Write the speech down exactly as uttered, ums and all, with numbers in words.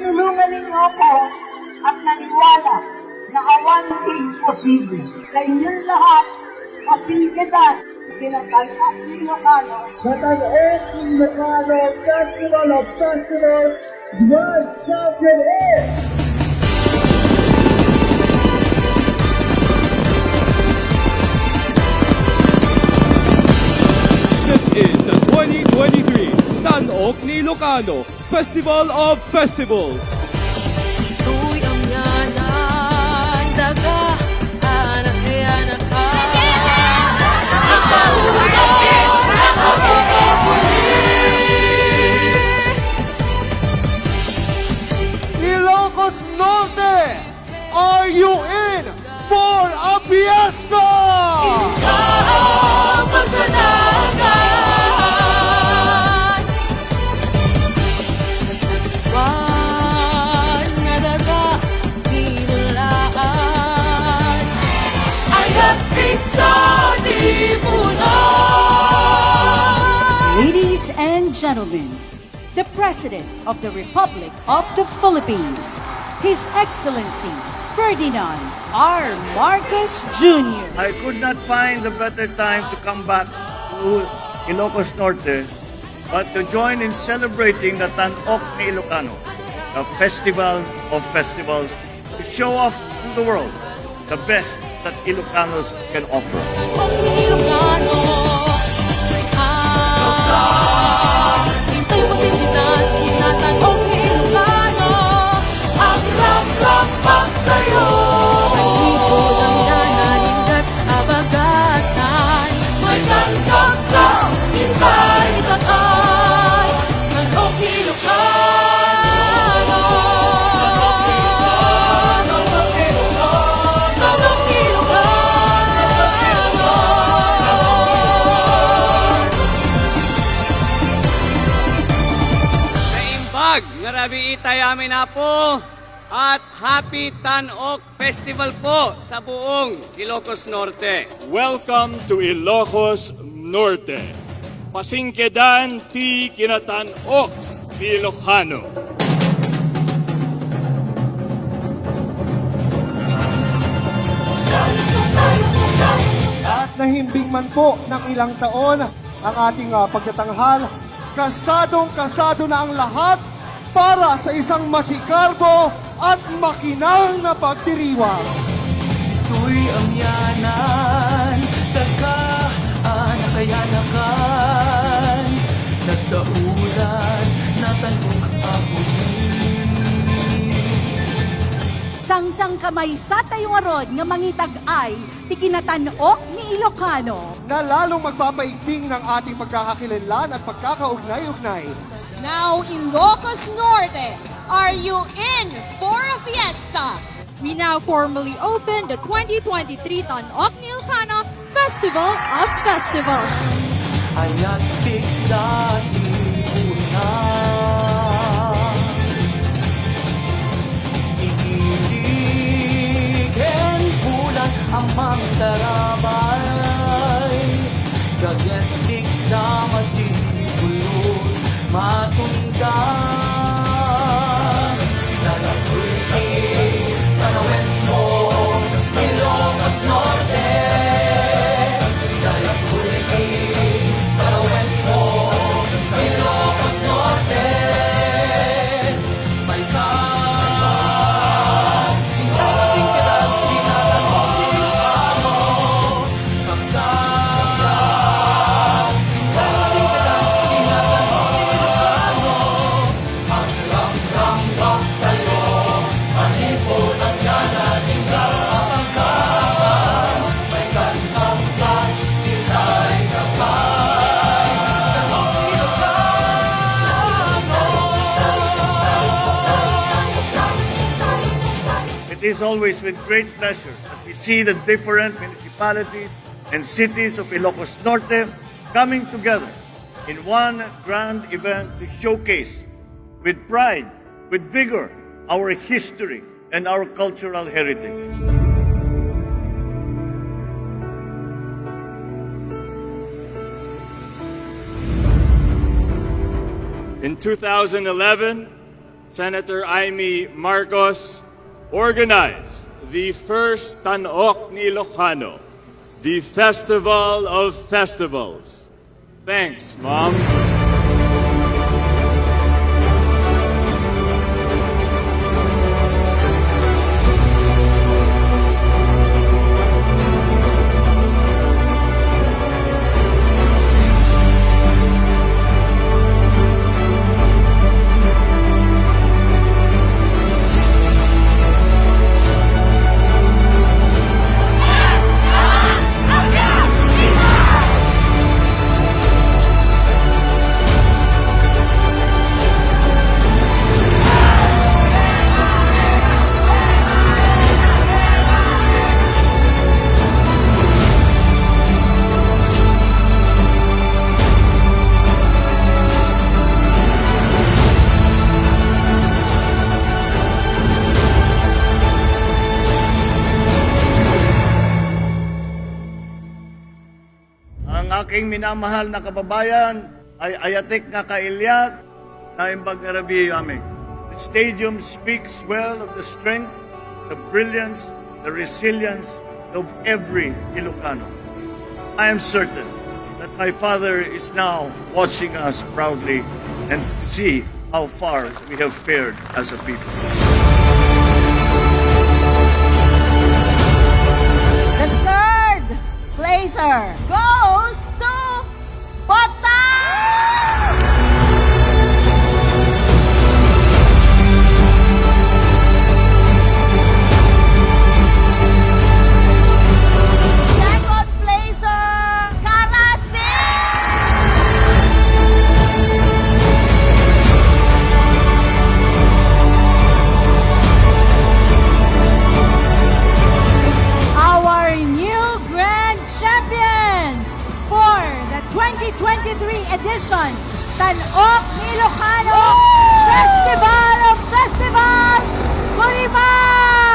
Tulungan ninyo ako at naniwala na awan ti imposible. Sa inyong lahat, pasinggedan, kinatan-ok ni Ilocano. Katan-ok ni Ilocano Festival of Festivals, Grand Champion is This is the twenty twenty-three Tan-ok ni Ilocano Festival of Festivals. Ito'y amyanan, daga, anak, anak, anak. Ilocos Norte, are you in for a fiesta? Ikaw ang pagsanagan. Kasagwan nga daga, binulaan. Ayat sa tibunan. Ladies and gentlemen, the President of the Republic of the Philippines, His Excellency Ferdinand R. Marcos Junior I could not find a better time to come back to Ilocos Norte but to join in celebrating the Tan-ok ni Ilocano, the Festival of Festivals, to show off to the world the best that Ilocanos can offer. Naimbag nga rabii tayo amin, Apo, at happy Tan-ok Festival po sa buong Ilocos Norte. Welcome to Ilocos Norte. Pasinggedan ti kinatan-ok ti Ilocano. At nahimbing man po ng ilang taon ang ating, ah, pagtatanghal, kasadong-kasado na ang lahat para sa isang masigarbo at makinang na pagdiriwang. Ditoy amyanan, daga, anak, kayanakan, nagdaudan, natan-ok a uli. Sangsangkamaysa tayo ngarud nga mangitag-ay ti kinatan-ok ni Ilocano. Na lalong magpapaigting ng ating pagkakakilanlan at pagkakaugnay-ugnay. Now, Ilocos Norte, are you in for a fiesta? We now formally open the twenty twenty-three Tan-ok ni Ilocano Festival of Festivals. Ayat pigsa ti una. Igilig ken bulan a mangtarabay. Gaget pigsa madi pulos matundan. Daytoy ti panawenmo, Ilocos Norte. Daytoy ti panawenmo, Ilocos Norte. Maykan, ita kasingkedan, kinatan-ok ti Ilocano. Kaksa, kasingkedan, kinatan-ok ti Ilocano. Agramrampak tayo, manipud a piana, tingga a pagkakan, may kantasan, itay kapay, tanong Ilocano. It is always with great pleasure that we see the different municipalities and cities of Ilocos Norte coming together in one grand event to showcase with pride, with vigor, our history and our cultural heritage. In two thousand eleven, Senator Imee Marcos organized the first Tan-ok ni Ilocano, the Festival of Festivals. Thanks, Mom. Ang aking minamahal na kababayan ay ayatek nga kailiag, naimbag nga rabii amin. The stadium speaks well of the strength, the brilliance, the resilience of every Ilocano. I am certain that my father is now watching us proudly and to see how far we have fared as a people. The third placer goes to Bataan! Second placer, Carasing! Our new grand champion for the twenty twenty-three edition Tan-ok ni Ilocano Festival of Festivals, Cunifao!